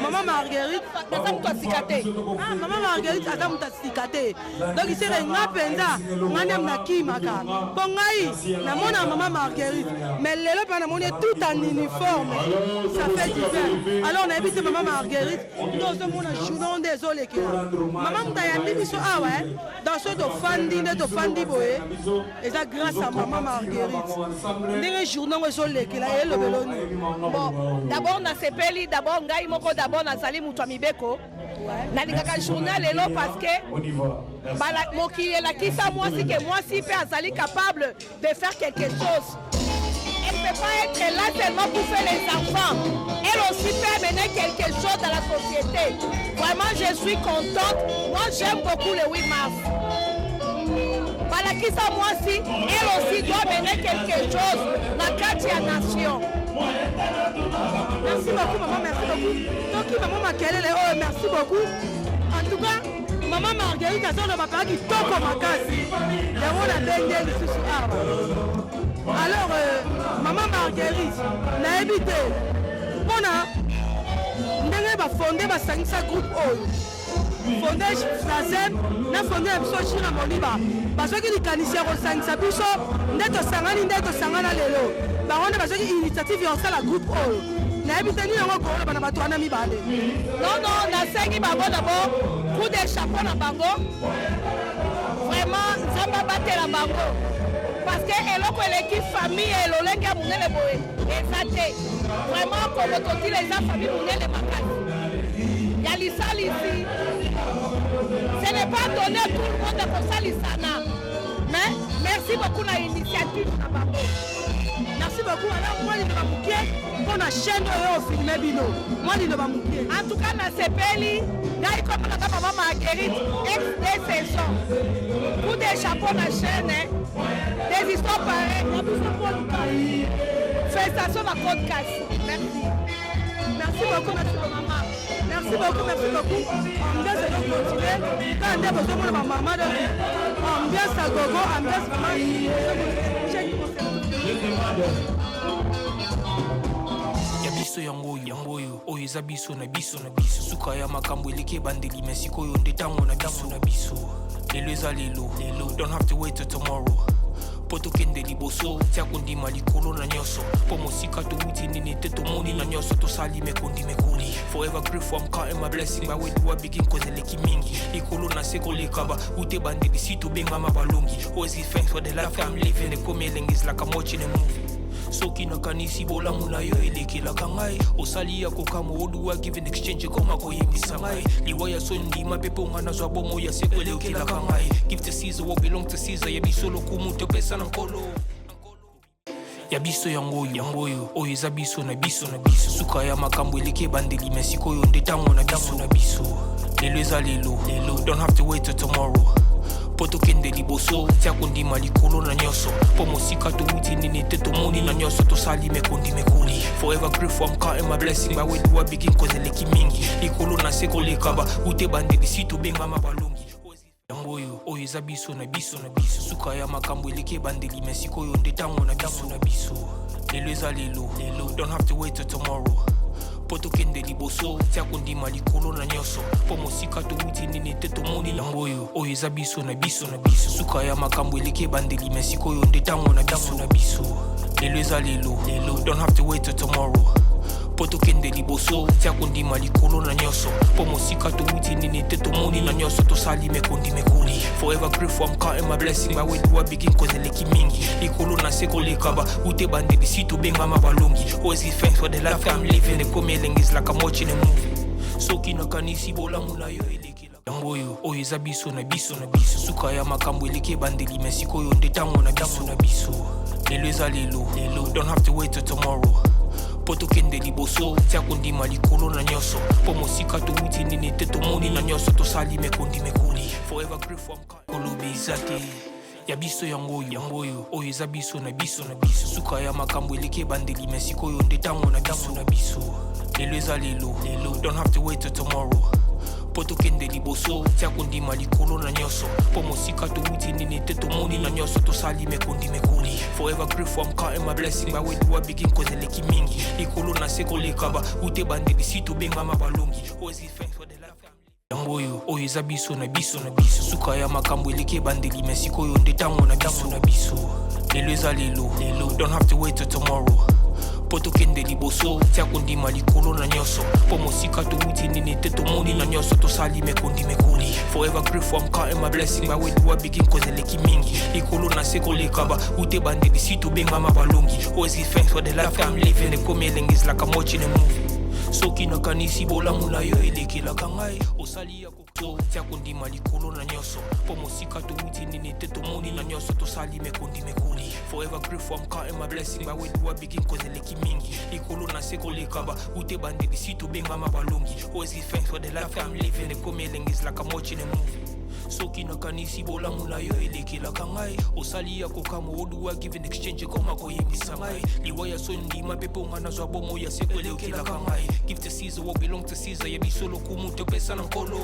Mama Marguerite. Naza moto asika te. Ah, mama Marguerite aza moto asika te, donc sere nga mpenza nga nde nakimaka mpo ngai namona mama Marguerite, mais lelo mpe namoni ye tout en uniforme, ça fait du bien. Alors nayebi te, mama Marguerite, nde ozomona journée nde ezolekela, mama moto ayambi biso awa dans so tofandi nde tofandi boye, eza grâce à mama Marguerite. Ndenge journée yango ezolekela, elobelo nini? Bon, d'abord nasepeli, d'abord ngai moko, d'abord nazali moto ya mibeko. Nalingaka journée lelo parce que mokili elakisa mwasi ke mwasi mpe azali capable de faire quelque chose. Elle ne peut pas être là seulement pour faire les enfants. Elle aussi peut amener quelque chose dans la société. Vraiment, je suis contente. Moi, j'aime beaucoup le 8 mars. Balakisa mwasi, elle aussi doit mener quelque chose na kati ya nation. Merci beaucoup maman, merci beaucoup. Toki mama makelele oyo, merci beaucoup. En tout cas, mama Marguerite azoloba mpaka kitoko makasi, yango nabenge lisusu awa. Alors mama Marguerite, nayebi te mpona ndenge bafonde basangisa groupe oyo, fonde Sazem na fonde na biso Shira Moliba, bazwaki likanisi ya kosangisa biso nde tosangani, nde tosangana lelo. Bango nde bazwaki initiative ya kosala groupe oyo. Nayebi te nini yango koloba na bato wana mibale. Non, nasengi bango d'abord coup de chapeau na bango. Vraiment, Nzambe abatela bango, parce que eloko eleki famille elolenge ya monene boye eza te. Vraiment, Kongo Totila eza famille monene makasi ya lisalisi. Ce n'est pas donné à tout le monde ya kosalisana, mais merci beaucoup na initiative na bango. Merci beaucoup. Alors mwa liloba moke mpo na chaîne oyo ofilme bino, mwa liloba moke. En tout cas, nasepeli. Ngai komonaka mama Marguerite ex de saison. Coup de chapeau na chaîne des histoires pareilles na biso podcast. Félicitations na podcast, merci. Merci beaucoup, merci maman, merci beaucoup, merci beaucoup. Ambiance ezocontinue kaka nde bozomona bamama, donc ambiance ya gogo, ambiance vraiment. Ya biso yango oyo, yango oyo, oyo eza biso na biso na biso. Suka ya makambo eleki ebandeli, me sikoyo nde ntango na biso na biso. Lelo eza lelo lelo, don't have to wait till tomorrow mpo tokende liboso. Tia kondima likolo na nyonso, mpo mosika towuti nini te, tomoni na nyonso tosali mekondi mekoli. Forever grateful, I'm counting my blessing. By where do I begin? Cause eleki mingi likolo na se koleka ba ute bandeli si tobengama balongi. Always give thanks for the life I'm living. Ekomi elengi, is like I'm watching a movie. Soki nakanisi bolamu na yo elekelaka ngai, osali ya kokamwa. Oduwa give in exchange, ekoma koyembisa ngai liwa ya so ndima mpe mpo nga nazwa bomo ya seko eleokelaka ngai. Give to Caesar what belong to Caesar. Ya biso lokumu topesa na Nkolo. Ya biso yango oyo, yango oyo, oyo eza biso na biso na biso. Suka ya makambo eleki ebandeli, me sikoyo nde ntango na biso na biso. Lelo eza lelo lelo, don't have to wait till tomorrow. Mpo tokende liboso tia kondima likolo na nyonso mpo mosika towuti nini te tomoni na nyonso tosali mekondi mekoli. Forever grateful, I'm counting my blessing. By where do I begin, cause eleki mingi likolo na se koleka ba ute bandeli si tobengama balongi. Yango oyo oyo eza biso na biso na biso suka ya makambo eleki ebandeli me sikoyo nde ntango na biso na biso. Lelo eza lelo lelo, don't have to wait till tomorrow. Mpo tokende liboso tia kondima likolo na nyonso mpo mosika towuti nini te tomoni. Yango oyo oyo eza biso na biso na biso suka ya makambo eleki ebandeli me sikoyo nde ntango na biso na biso. Lelo eza lelo lelo, don't have to wait till tomorrow. Mpo tokende liboso tia kondima likolo na nyonso mpo mosika towuti nini te tomoni na nyonso tosali mekondi mekoli. Forever grateful, I'm counting my blessing. By where do I begin, cause eleki mingi likolo na se koleka ba ute bandeli si tobengama balongi. Always give thanks for the life I'm living. Ekomi elengi, is like I'm watching a movie. Soki nakanisi bolamu na yo elekela. Yango oyo oyo eza biso na biso na biso suka ya makambo eleki ebandeli me sikoyo nde ntango na biso na biso. Lelo eza lelo lelo, don't have to wait till tomorrow. Mpo tokende liboso tia kondima likolo na nyonso mpo mosika towuti nini te tomoni na nyonso tosali mekondi mekoli. Forever grateful, I'm counting. Koloba eza te ya biso yango oyo yango oyo oyo eza biso na biso na biso suka ya makambo eleki ebandeli me sikoyo nde ntango na biso na biso. Lelo eza lelo lelo, don't have to wait till tomorrow. Mpo tokende liboso tia kondima likolo na nyonso mpo mosika towuti nini te tomoni na nyonso tosali mekondi mekoli. Forever grateful, I'm counting my blessing. By where do I begin, cause eleki mingi likolo na se koleka ba ute bandeli si tobengama balongi. Always give thanks for the life I'm yango oyo oyo eza biso na biso na biso suka ya makambo eleki ebandeli me sikoyo nde ntango na biso na biso. Lelo eza lelo lelo, don't have to wait till tomorrow. Mpo tokende liboso tia kondima likolo na nyonso mpo mosika towuti nini te tomoni na nyonso tosali mekondi mekoli. Forever grateful, I'm counting my blessing. By where do I begin, cause eleki mingi likolo na se koleka ba ute bandeli si tobengama balongi. Always give thanks for the life I'm living. Ekomi elengi, is like I'm watching a movie. Soki nakanisi bolamu na yo elekelaka ngai osali ya koto tia kondima likolo na nyonso mpo mosika towuti nini te tomoni na nyonso tosali mekondi mekoli. Forever grateful, I'm counting my blessing. By where do I begin, cause eleki mingi likolo na se koleka ba ute bandeli si tobengama balongi. Always give thanks for the life I'm living. Ekomi elengi, is like I'm watching a movie. Soki nakanisi bolamu na yo elekelaka ngai osali ya kokamwa oduwa give in exchange ekoma koyebisa ngai liwa ya so ndima mpe mponga nazwa bomo ya seko elekelaka ngai. Give to Caesar what belong to Caesar, ya biso lokumu topesa na nkolo.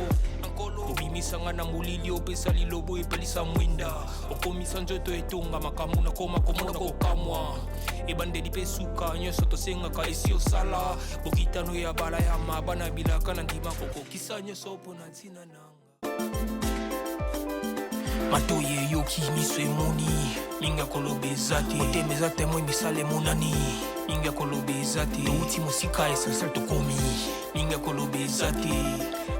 Obimisa nga na molili, opesa lilobo epelisa mwinda, okomisa nzoto etonga makambo nakoma komona kokamwa ebandeli mpe suka nyonso tosengaka esi osala bokitano ya bala ya mabana bilaka na ndima kokokisa nyonso mpo na ntina nanga matoyi eyoki miso emoni mingi ya koloba eza te motema eza témoin misala emonani mingi ya koloba eza te touti mosika essentiel tokomi mingi ya koloba eza te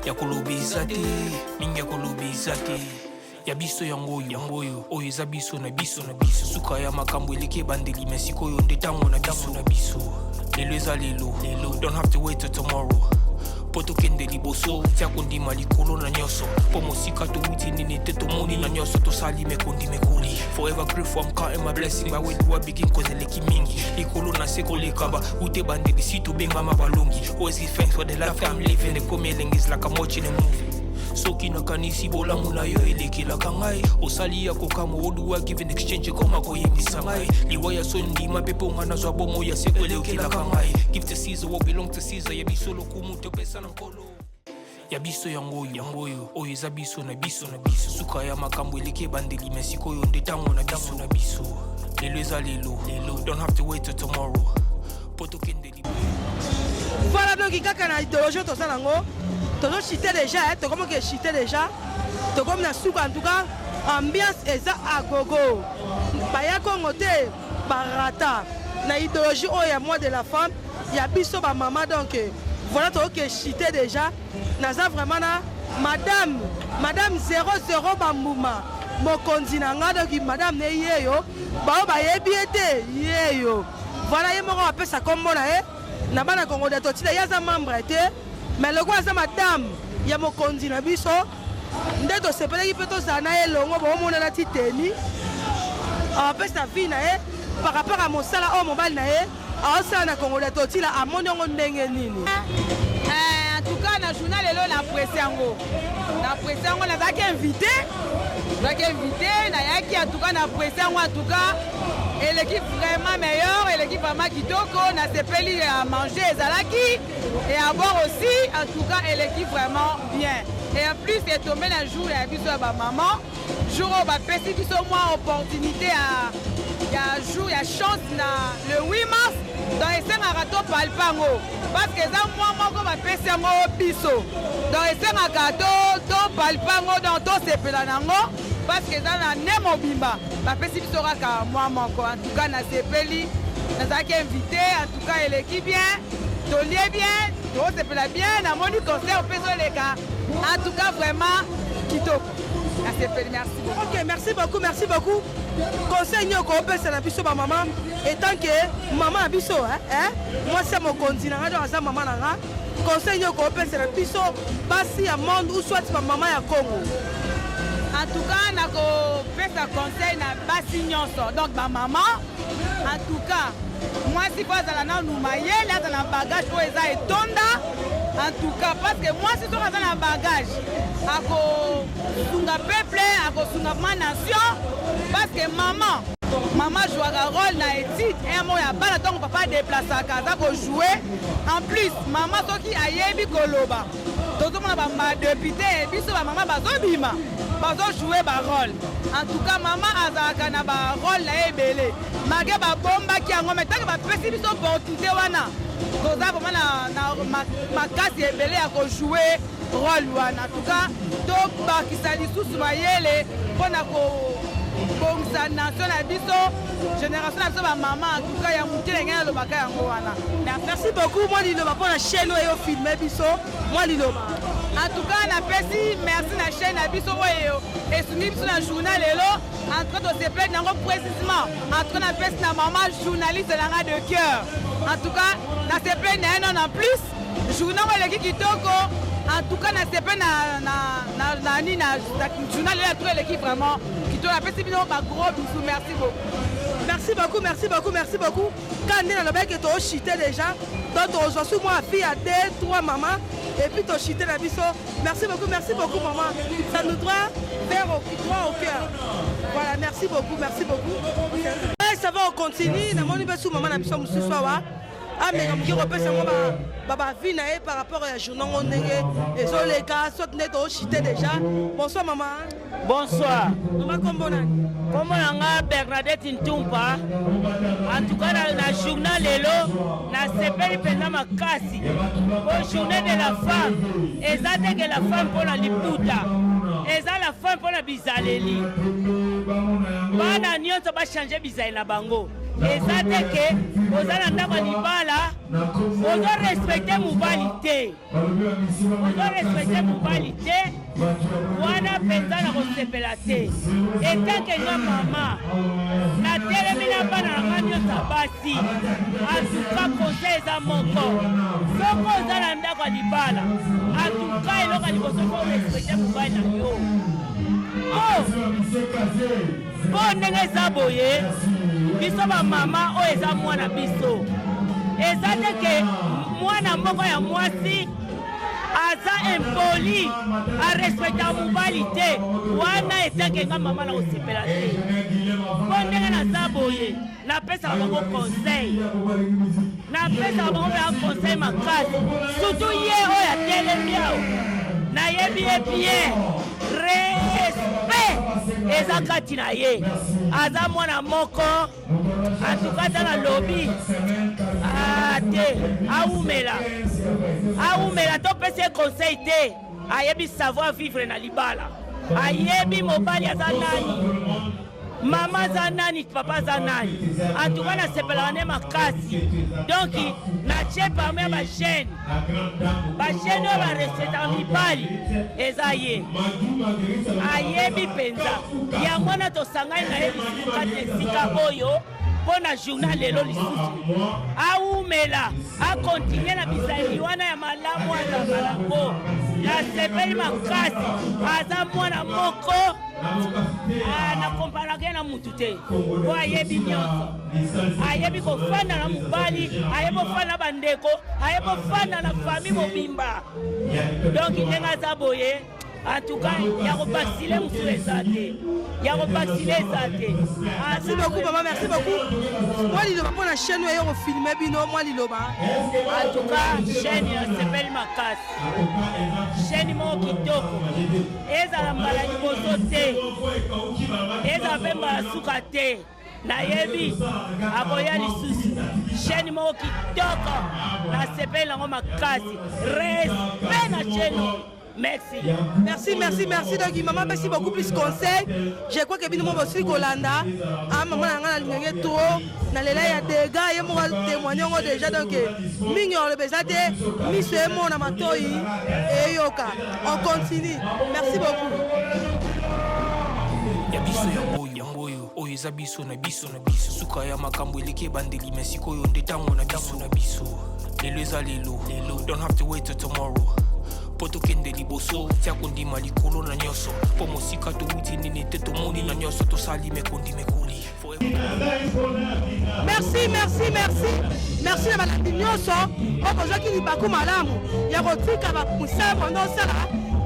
ya koloba eza te mingi ya koloba eza te ya biso yango oyo yango oyo oyo eza biso na biso na biso suka ya makambo eleki ebandeli me sikoyo nde ntango na biso na biso. Lelo eza lelo lelo, don't have to wait till tomorrow. Mpo tokende liboso tia kondima likolo na nyonso mpo mosika towuti nini te tomoni na nyonso tosali mekondi mekoli. Forever grateful, I'm counting my blessing. By where do I begin, cause eleki mingi likolo na se koleka ba ute bandeli si tobengama balongi. Always give thanks for the life I'm living. Ekomi elengi, is like I'm watching a movie. Soki nakanisi bolamu na yo elekelaka ngai osali ya kokamwa oduwa give in exchange ekoma koyebisa ngai liwa ya so ndima mpe mponga nazwa bomo ya seko elekelaka ngai. Give to Caesar what belong to Caesar, ya biso lokumu topesa na nkolo ya biso yango oyo yango oyo oyo eza biso na biso na biso suka ya makambo eleki ebandeli me sikoyo nde ntango na biso na biso. Lelo eza lelo lelo, don't have to wait till tomorrow. Mpo tokende Voilà, donc kaka na idéologie toza nango tozochite déjà, tokomi ke chite déjà, tokomi na suka. En tout cas ambiance eza agogo, baya Kongo te barata na idéologie oyo ya mois de la femme ya biso bamama. Donc voilà, tokoke chite déjà. Naza vraiment na madame 00 Bambuma, mokonzi na nga. Donc madame ne yeyo bao bayebi ye te yeyo. Voilà, ye moko apesa kombo na ye na bana Kongo dia Totila. Ye aza membre te, mais lokola aza madame ya mokonzi na biso nde tosepelaki mpe tozala na ye elongo. Bomonana ti teni apesa vie na ye par rapport à mosala oyo mobali na ye aosala na Kongo dia Totila, amoni yango ndenge nini. En tout cas cas na journal lelo na apprécie yango, na apprécie yango. Nazalaki invité, nazalaki invité, nayaki. En tout cas na apprécie yango, en tout cas eleki vraiment meilleur, eleki vraiment kitoko. Nasepeli ya manger ezalaki et à boire aussi. En tout cas eleki vraiment bien et en plus etombe na jour ya biso ya bamama, jour oyo bapesi biso mwa opportunité ya jour ya chance na le 8 mars. Donc esengaka topalpa yango parce que eza mwa moko bapesi yango biso. Donc esengaka topalpa yango, donc tosepela na yango parce que eza na ne mobimba bapesi biso kaka mwa moko. En tout cas nasepeli, nazalaki invité. En tout cas eleki bien, tolie bien, tosepela bien. Namoni concert mpe ezoleka. En tout cas vraiment kitoko, nasepeli. Merci beaucoup. Ok, merci beaucoup, merci beaucoup. Conseil nini okopesa na biso bamama, étant que mama na biso, hein? Mwasi ya mokonzi na nga, donc aza mama na nga. Conseil nini okopesa na biso basi ya monde ou soit bamama ya Congo? En tout cas nakopesa conseil na basi nyonso, donc bamama. En tout cas mwasi mpo azala nanu mayele, aza na bagage oyo eza etonda. En tout cas parce que mwasi soki aza na bagage, akosunga peuple, akosunga ma nation, parce que mama jouaka rôle na étude ya moko ya bana. Ntango papa adeplasaka, aza kojoue. En plus mama soki ayebi koloba, tozomona badéputé biso bamama bazobima, bazojoue barôle. En tout cas mama azalaka na barôle na ye ebele, malgré babombaki yango, mais ntango bapesi biso opportunité wana, toza vraiment na makasi ebele ya kojoue rôle wana. En tout cas tobakisa lisusu mayele mpona kobongisa nation na biso, génération na biso bamama. En tout cas ya moke ndenge nalobaka yango wana. Merci beaucoup. Mwa liloba mpo na chaîne oyo ofilme biso, mwa liloba. En tout cas napesi merci na chaîne na biso oyo esungi biso na journal lelo. En tout cas tosepeli nango précisément. En tout cas napesi na mama journaliste na nga de cœur, en tout cas nasepeli na ye. Non, en plus journal oyo eleki kitoko. En tout cas nasepeli na nini na journal lelo ya eleki vraiment kitoko. Napesi bino bagros bisous, merci beaucoup. Merci beaucoup, merci beaucoup, merci beaucoup. Ka nde nalobaki, tochite déjà, donc tozwa su mwa fille ya deux trois mama et puis tochite na biso. Merci beaucoup, merci beaucoup maman, ça nous doit faire au, droit au cœur. Voilà, merci beaucoup, merci beaucoup. Et ça va, on continue. Namoni mpe su mama na biso mosusu awa, ameka moke kopesa ngo babavi na ye par rapport ya journée ngo ndenge ezoleka, soit nde tochite déjà. Bonsoir mama. Bonsoir. Mama, kombo nani? Kombo na nga Bernadette Ntumpa. En tout cas na journal lelo nasepeli mpenza makasi po journée de la femme eza teke la femme mpo na liputa, eza la femme mpo na bizaleli. Bana nyonso bachange bizaleli na bango. Eza te ke oza na ndako ya libala, ozorespecte mobali te, ozorespecte mobali te, wana mpenza na kosepela te. Etanke nga mama, natelemi na bana na nga nyonso ya basi. Atuka conseil eza moko: soki oza na ndako ya libala, atuka eloko ya liboso faut respecte mobali na yo. Mpo ndenge eza boye, biso bamama, oyo eza mwana biso, eza te ke mwana moko ya mwasi aza impoli, arespectaka mobali te, wana etake nga mama na kosepela te. Mpo ndenge naza boye, napesaka bango conseil, napesaka bango mpenza conseil makasi, surtout ye oyo atelemi awa, nayebi ye bien, respect eza kati na ye. Aza mwana moko, antuka ata nalobi te, awumela, awumela. Topesi ye conseil te, ayebi savoir vivre na libala, ayebi mobali aza nani, mama aza nani, papa aza nani. Antuka nasepelaka nde makasi. Donc natie parmi ya bajeune, bajeune oyo barespectaka mibali, eza ye, ayebi mpenza yango wana. Tosangani na ye lisusu kati esika oyo mpo na journal lelo lisusu. Awumela, akontinue na bizaleli wana ya malamu azalaka nango. Nasepeli makasi, aza mwana moko. Ah, nakomparaka ye na mutu te mpo ayebi nyonso, ayebi kofanda na mobali, ayebi kofanda na bandeko, ayebi kofanda na famille mobimba. Donc ndenge aza boye, en tout cas ya kobakisile mosusu eza te, ya kobakisile eza te. Merci beaucoup mama, merci beaucoup. Mwa liloba mpo na chaîne oyo kofilme bino, mwa liloba. En tout cas chaîne nasepeli makasi, chaîne moko kitoko, ezala mbala liboso te, ezala mpe mbala suka te. Nayebi akoya lisusu. Chaîne moko kitoko, nasepeli nango makasi. Respect na chaîne oyo. Merci. Merci, merci, merci. Donc, maman, merci beaucoup plus conseil. Je crois que bino mo bosili kolanda. Ah, maman na nga na lingenge trop. Na lela ya dégâts, ye moko témoigner ngo déjà. Donc, mingi on le beza te, miso ye mona matoyi et yoka. On continue. Merci beaucoup. Ya biso yango yango oyo, oyo eza biso na biso na biso. Suka ya makambo eleki ebandeli, me sikoyo nde ntango na biso na biso. Lelo eza lelo lelo, don't have to wait till tomorrow mpo tokende liboso. Tia kondima likolo na nyonso, mpo mosika towuti nini te, tomoni na nyonso tosali mekondi mekoli. Merci, merci, merci, merci na balandi nyonso oyo bozwaki libaku malamu ya kotika mosala bando osala,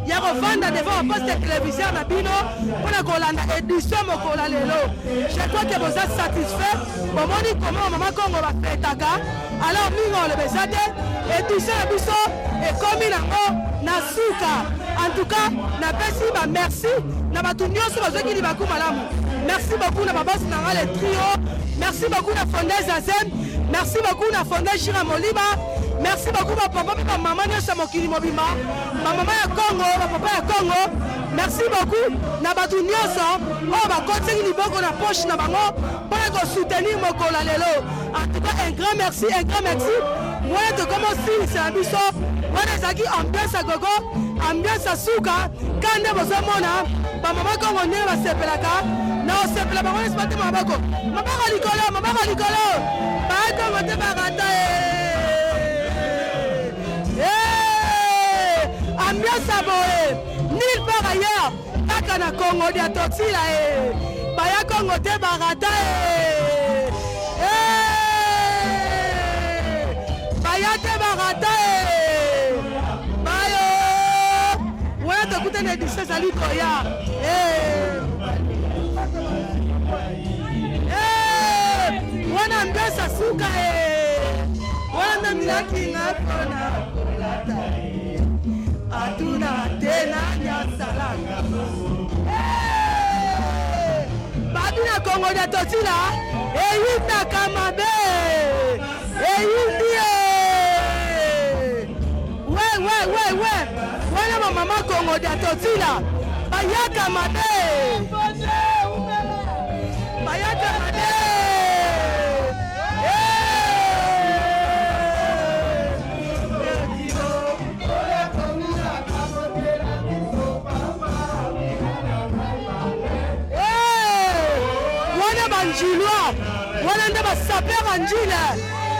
ya kovanda devant baposte ya téléviseur na bino mpona kolanda édition mokolo ya lelo. Je crois que boza satisfait, bomoni koma mama Kongo bafetaka. Alors mingi oloba eza te, édition na biso ekomi nango na suka. En tout cas napesi ba merci na bato nyonso bazwaki libaku malamu. Merci beaucoup na babosi na nga le trio, merci beaucoup na Fonde Zazem, merci beaucoup na Fonde Jira Moliba, merci beaucoup bapapa mpe bamama nyonso ya mokili mobimba, bamama ya Congo, bapapa ya Congo. Merci beaucoup na bato nyonso oyo bakotisaki liboko na poche na bango mpona kosoutenir mokolo ya lelo. En tout cas un grand merci, un grand merci. Wana tokoma osilisa na biso, wana ezalaki ambiance ya gogo, ambiance ya suka. Ka nde bozomona bamama Kongo ndenge basepelaka na kosepela, bango nyonso batema maboko, maboko likolo, maboko likolo. Baya Kongo te barata ye ambiance ya boye nulle part ailleurs, kaka na Congo dia Totila e. Baya Kongo te barata e, baya te barata e. Bayo wana tokutana édition ezali koya. Wana ambiance suka e, wana ndamilaki nga mpona kolata atuna te nani asalaka babi na Kongo dia Totila. Eyindaka mabe, eyindi e. We we we we, wana bamama Kongo dia Totila bayaka mabe, bayaka mabe. Wana banjilwa wana nde basaper ya njile.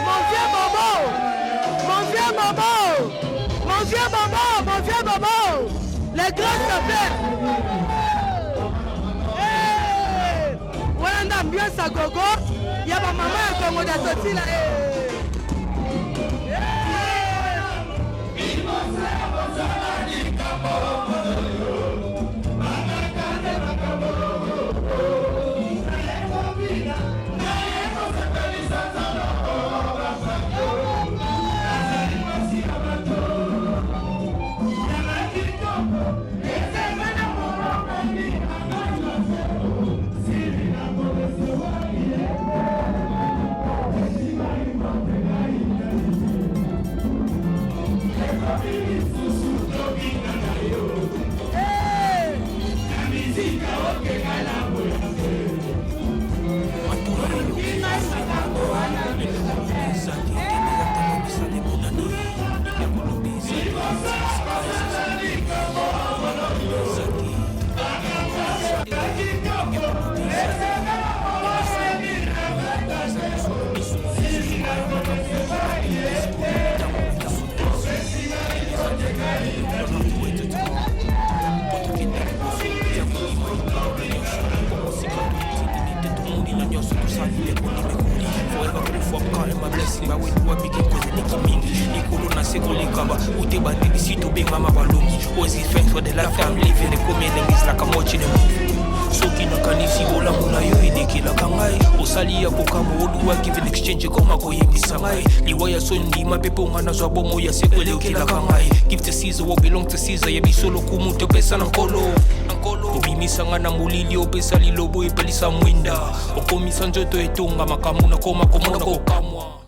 Mon vieux Bobo, mon vieux Bobo, mon vieux Bobo, mon vieux Bobo, les grands sapeurs. Wana nde ambiance ya gogo ya bamama ya Kongo ya Totila. Osali mekoli mekoli. Forever grateful, I'm counting my blessing. By where do I begin? Cause eleki mingi. Likolo na se koleka ba ute batebisi tobengama balongi. Always give thanks for the life I'm living. Ekomi elengi is like I'm watching a movie. Soki nakanisi bolamu na yo elekelaka ngai, osali ya kokamwa. Oluwa give in exchange ekoma koyebisa ngai liwa ya soni. Ndima mpe mpo nga nazwa bomo ya seko eleokelaka ngai. Give to Caesar what belong to Caesar. Ya biso lokumu topesa na Nkolo. Obimisa nga na molili, opesa lilobo epelisa mwinda, okomisa nzoto etonga makambo nakoma komona kokamwa.